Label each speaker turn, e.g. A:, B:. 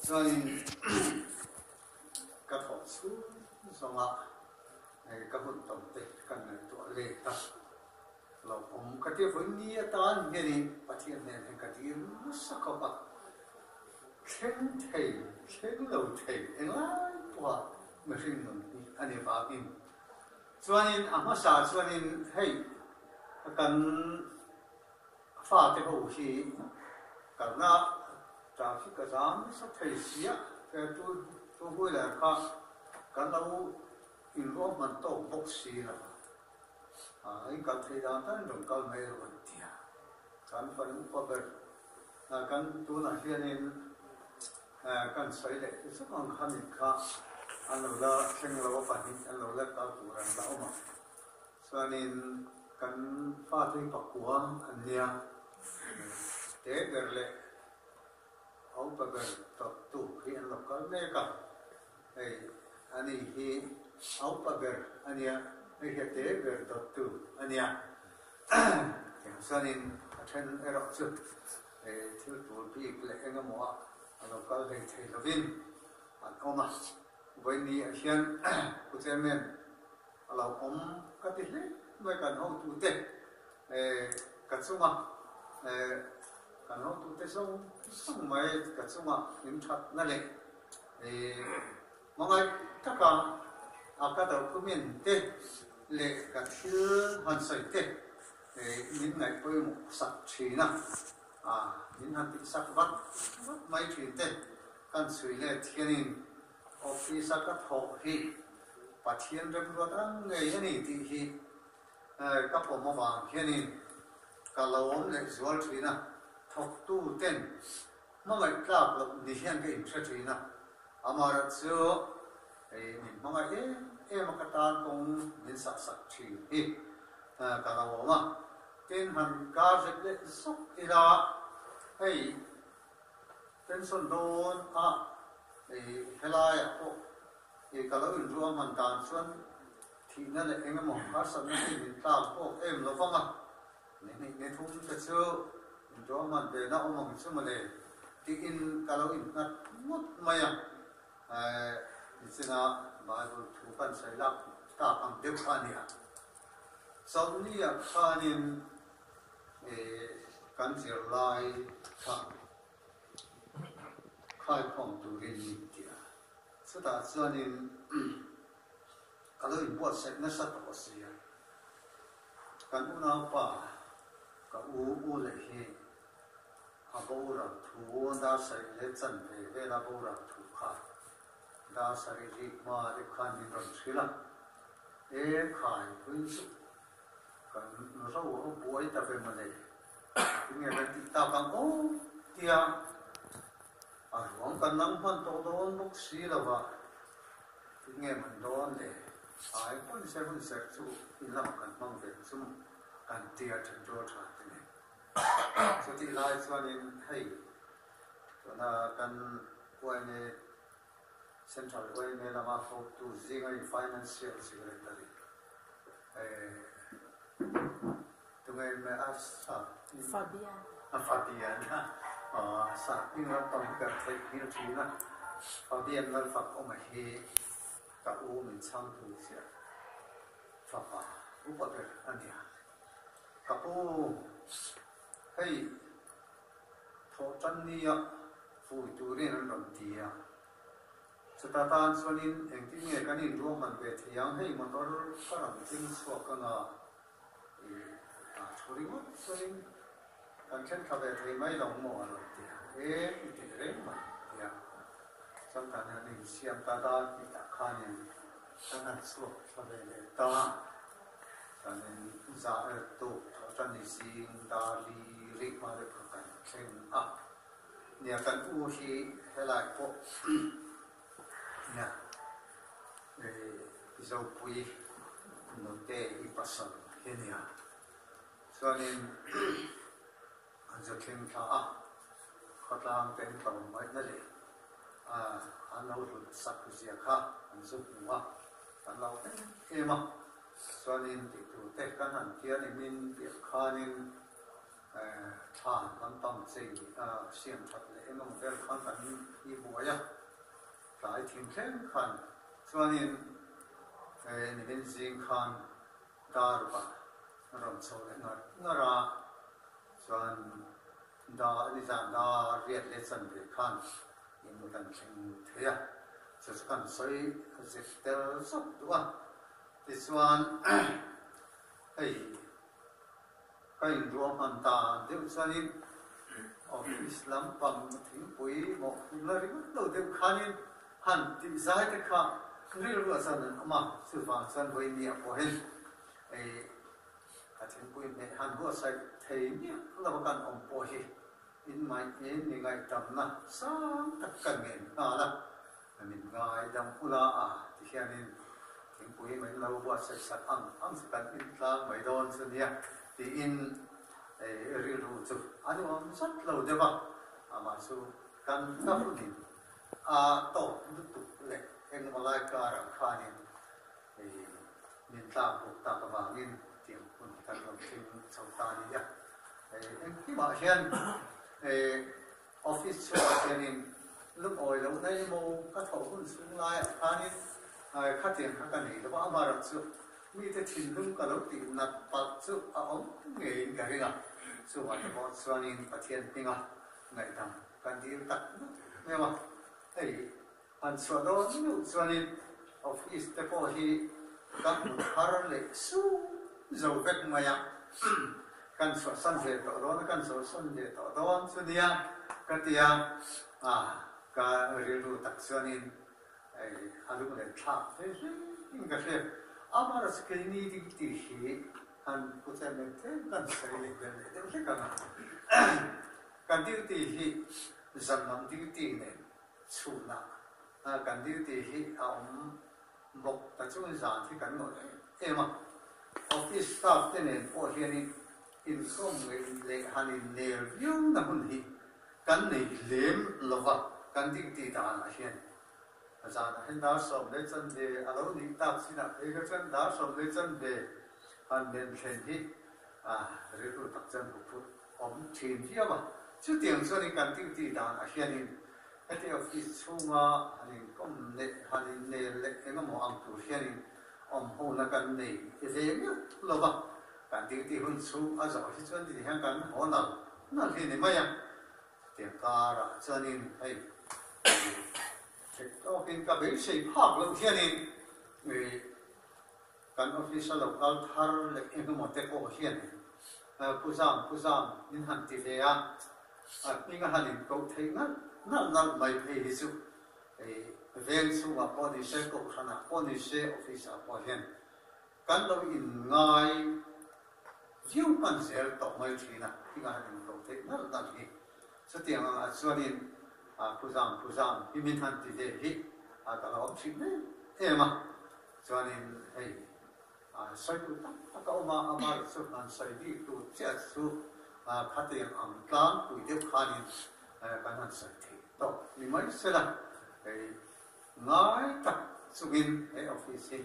A: Chuanin ka thawh chhung zawnga ka hun tawm te kan ngaihtuah let a, lo awm ka tia vawi ni atan hianin Pathian hnen hian ka dil nasa khawp a, thleng thei, thleng lo thei englai pawha mihring nun hi a ni vangin. Chuanin a hmasa chuanin hei kan fate ho hi kalna traffic a zam nasa thei sia, two wheeler kha kan lo inruahman tawk bawk si lo a, in kal thei dan dan rawn kal mai rawh an ti a, kan fanu upa ber kan tunah hianin kan sawi leh te zawk ang kha mit kha an lo la thleng lo a, pahnih an lo la kal tur an la awm a, chuanin kan fate hi pakua an nia, te ber leh a upa ber tawptu hi an lo kal mek a. Hei ani hi a upa ber a nia, hei hi a te ber dawttu a nia. Tiang chuanin a then erawh chu thil tur bik leh eng emaw ah a lo kal hlei thei lovin an awm a. Vawiini ah hian Pu Chairman a lo awm ka ti hle mai kan hotute ka chunga kan hotute zawng zawng mai ka chunga in thatna leh Hmangaih taka a ka document te leh ka thil han sawi te min ngaih pawimawh sak thin a, min han tih sak vat vat mai thin te kan chhui let hianin office a ka thawh hi Pathian remruat ang ngei a ni tih hi ka pawm avang hianin ka lo awm leh zual thin a, thawktu ten Hmangaih tlak loh ni hian ka inhre thin a, amaherawh chu hei min hmangaih em em a ka tan kawng min sak sak thin hi ka lo awm a, tin han kar zep leh zawk ila hei pension dawn a hei helaiah pawh hei ka lo inruah hman dan chuan thihna leh eng emaw harsatna hi min tlak bawk em lo vang a. Ni hnih ni thum te chu inruahman ve na awm ang chu mawle tiin ka lo innghat ngawt mai a, nichina Bible thu kan sawi lak tak ang deuh kha a ni a. Chawlhniah khanin kan zirlai kha khaikhawm turin min ti a, chutah chuanin Ka lo inbuatsaih nasa tawh a si a, kan unaupa ka u u leh hi a boral thu Darsaih leh chanve vela boral thu kha Darsarih rik hma deuh khan min rawn hrilh a, e khai puin chu kan ro a buai ta ve mawle, tinge kan tih tak ang aw tia a ruang kan nang hman tawh dawn bawk si lo va. Tinge man dawn le? Ai hun ser hun ser chu in lamah kan hmang ve chu kan tia then rual tha te nen. Chutih lai chuanin hei tuna kan yma Central yma lama hotu zinga in Financial Secretary tunge yma a sa
B: Fabian.
A: A Fabian a sa hming ram tam hi kan theih nghil thin a, Fabian Lalfak awma hi ka u min chhang tu chiah fapa upa ber a nia. Ka pu hei thawh tan nia fui turin an rawn ti a, chuta tan chuanin engtin nge kan inruahman ve thei ang, hei motor ka rawn keng chhuak anga A thu ringawt chuanin kan then tha ve thei mai lo maw a rawn ti a, e i tih reng mai ti a, chuan kan han insiam ta dan tih ah khanin kan han chhuak thla ve leh ta, chuanin za er tuk thawh tan ni zing dar li rih hma deuh kha kan thleng a, nia kan u hi helai pawh Nia, i Zopui nute i pasal hi a nia. Chuanin an zu thleng thla a, khawtlang te an tlawm ngaihna leh an lo hlut sak zia kha an zu hmu a, an lo em em a. Chuanin tih tur te kan han tia ni min piah khanin. Thlan lampang chei siam that leh eng emaw vel khan kan i buai a, tlai thim thleng khan chuanin nimin zing khan dar rukah a rawn chho leh ngar ngar a, chuan dar nizan dar riat leh chanve khan in kan thleng thei a, chu chu kan sawi zep tel zawk duh a, tichuan hei. Ka inruah hman ta deuh chuanin office lampang thingpui mawhphurh la ringawt lo deuh khanin han tih zai te kha rilru ah chuan an awm a, chuvang chuan vawinia pawhin ei ka thingpui hmeh han buatsaih thei miah lo a kan awm pawh hi in mai in mi ngaihdamna sang tak ka ngen nghal a. Min ngaidam ula a ti hianin thingpui min lo buatsaih sak ang ang chu kan in tlang mai dawn chu nia tiin rilru chu a nuam zat lo deuh a, amah chu kan hna hunin a tawp lutuk leh engemaw lai karah khanin min tlak bawk tak avangin tiang hun kan lo thleng chho ta a ni a. Engkimah hian Office chhungah hianin lungawi lo na emaw ka thawh hun chhung laiah khanin khatiang kha ka nei lo a, amaherawh chu mite thinlung ka lo tih nat palh chu a awm ngeiin ka ring a, chuvang te pawh chuanin Pathian hminga ngaihdam ka dil tak meuh a, hei han chhuah dawn meuh chuanin office te pawh hi ka hmu thar leh sum zo vek mai a, kan chhuahsan ve tawh dawn a, kan chhuahsan ve tawh dawn chu nia ka ti a, ka rilru tak chuanin a lunglen thlak ve hle in ka hria. Amaherawhchu keini ding tih hi han pu chairman tlem kan sawi leh vel leh deuh hlek ang a, kan duty hi zan lam duty nen Chhunah kan duty hi a awm bawk ta chuan zan hi kan nawlh em em a, office staff te nen pawh hianin inkawm ngeih leh han innel viau na hun hi kan nei lem lo va, kan duty danah hian zanah hian dar 11 a lo nih tak chinah phei kha chuan dar 11 han nen thlen hi rilru tak chuan huphurh awm thin viau a, chutiang chuanin kan duty danah hianin Heti office chhunga han inkawm leh han innel leh eng emaw ang tur hianin awm hona kan nei ve meuh lo va, kan duty hun chhung a zawh hi chuan titi hian kan haw nal nal hi a ni mai a. Chutiang karah chuanin hei theih tawkin ka beisei phak loh hianin Kan office a lo kal thar leh eng emaw te pawh hian Pu Zam, Pu Zam min han ti ve a, a hming a han inkoh theih nalh nalh nalh mai phei hi chu veng chhungah pawh ni se, kohhranah pawh ni se, office ah pawh hian kan lo inngai viau hman zel tawh mai thin a, hming a han inkoh theih nalh nalh hi. Chutiang angah chuanin Pu Zam, Pu Zam hi min han ti ve hi ka lo awm thin em em a. Chuanin hei sawi tur tak tak a awm a, amaherawh chu han sawi bik tur chiah chu khatiang ang tlangpui deuh khanin kan han sawi theih tawh ni mai se la, hei ngai tak chungin he office hi.